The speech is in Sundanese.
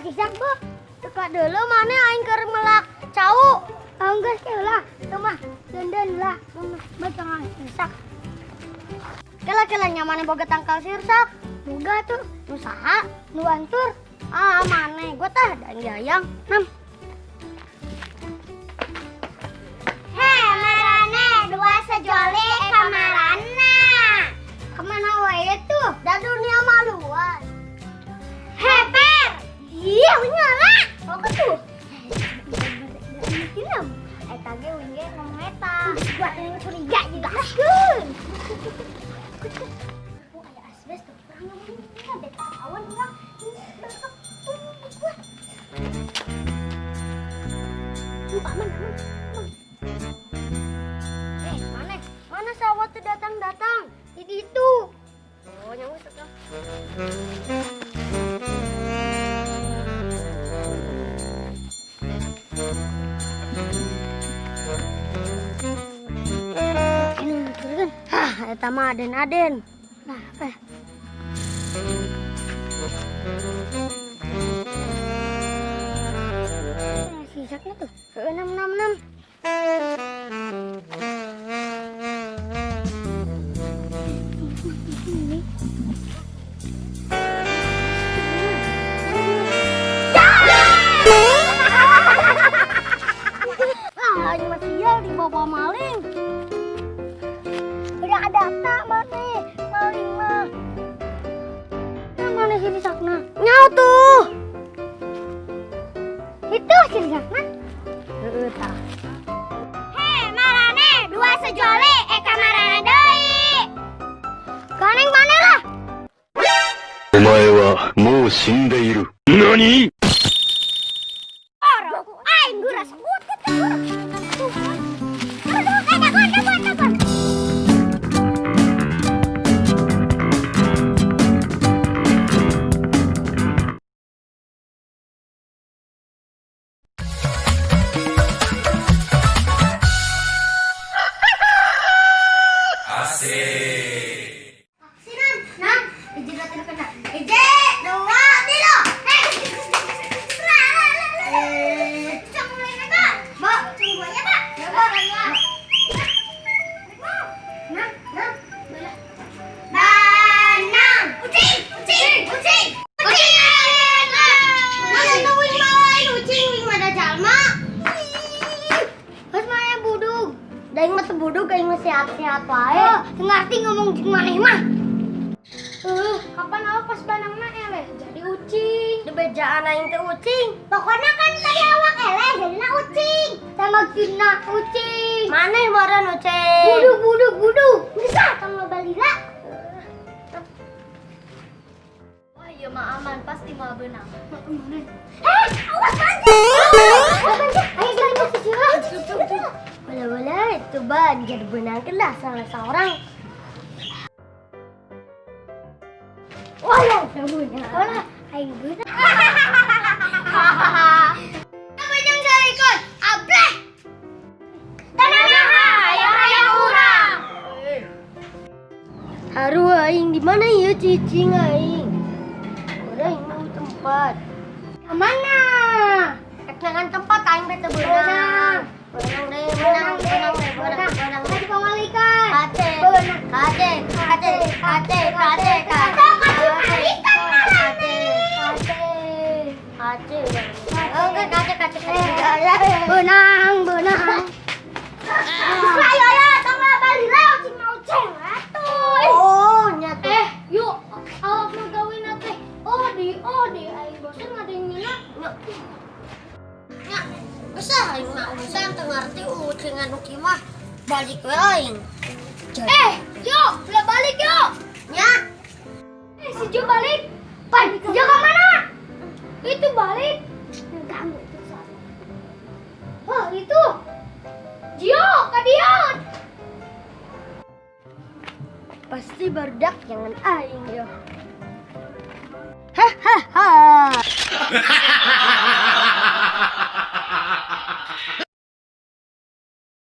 Sisak, Bu. Teka dulu mana aing keur melak cau. Enggak sih lah, tuh mah denden lah, betul sisak. Kela-kela nyamannya boga tangkal sirsak. Boga tuh, usaha, nu antur. Ah, mana gua tah dan jayang. Nam. He, marane dua sejoli kamarana. Kemana wae tuh? Da dunia maluan. Heper. Iya, nyala. Oh, tuh. Eta ge uing ge ngomong eta. Gua curiga juga. Gaskeun. Oh, aya asbes tuh. Urang ngomong beta ketahuan urang. Aman, aman, aman. Mana? Mana sawah tuh datang-datang? Di itu. Oh, nyamuk tuh. Hah, eta mah aden-aden. Nah, apa ya? Sisaknya tuh 666. Ah, ini masih ya dibawa maling. Udah ada tak mana maling mah. Nah, mana sih sisakna? Nyau tuh. Itu si sisakna. Heeh tah. He, marane dua sejoli eka marane deui. Ganeng mana lah? お前はもう死んでいる。何？ Orang aing geura kuat tuh. Aduh, dagon, dagon, dagon. Sinan, nah, hiji dua tilu kena. Hiji, dua, tilu. Hei. Cang mulai Pak. Mbak, tunggu aja, Pak. Ya, Pak. Nah, nah, boleh. Banang. Ucing, ucing, ucing. Ucing. Nah, itu wing mah ucing, wing mah ada jalma. Terus mana budug? Da aing mah teu budug, aing mah sehat-sehat wae. Oh, teu ngarti ngomong jeung maneh mah. Kapan awak pas banangna eleh jadi ucing. Dibejaan aing teh ucing. Pokoknya kan tadi awak eleh jadina ucing. Sama maksudna ucing. Maneh meureun ucing. Budug budug budug. Bisa tong loba lila. Wah, ieu mah aman, pasti moal beunang. Eh, awas banjir. Awas banjir. Ayo jalan ke sini. Wala wala itu banjir benang lah salah seorang. Wala, sabuna. Wala, aing beunang. Panjang sarikon, abreh. Tenang hayang urang. Haru aing di mana ya cicing aing? Urang mau tempat. Ke mana? Kenangan tempat aing bete beunang. Beunang deh, beunang, beunang deh, beunang, beunang. Tadi pamalikan. Kace, kace, kace, kace, kace, kace. Kace, kace, kace. Kace, kace, kace. Beunang, beunang. Ayo, ayo, tong balila ucing mau ceng atuh. Oh, nyata. Yuk, awak mah gawena teh. Oh, di aing bosen ngadengina. Nya, bisa aing mah urusan teu ngarti ucingan nu kieu mah. Balik we aing. Yuk, udah balik yuk. Nya, Si Jo balik. Pan, Jo ka mana? Itu balik. Ganggu itu soalnya. Wah, itu. Gio, ka dieu. Pasti barudak jangan aing yo. Hahaha.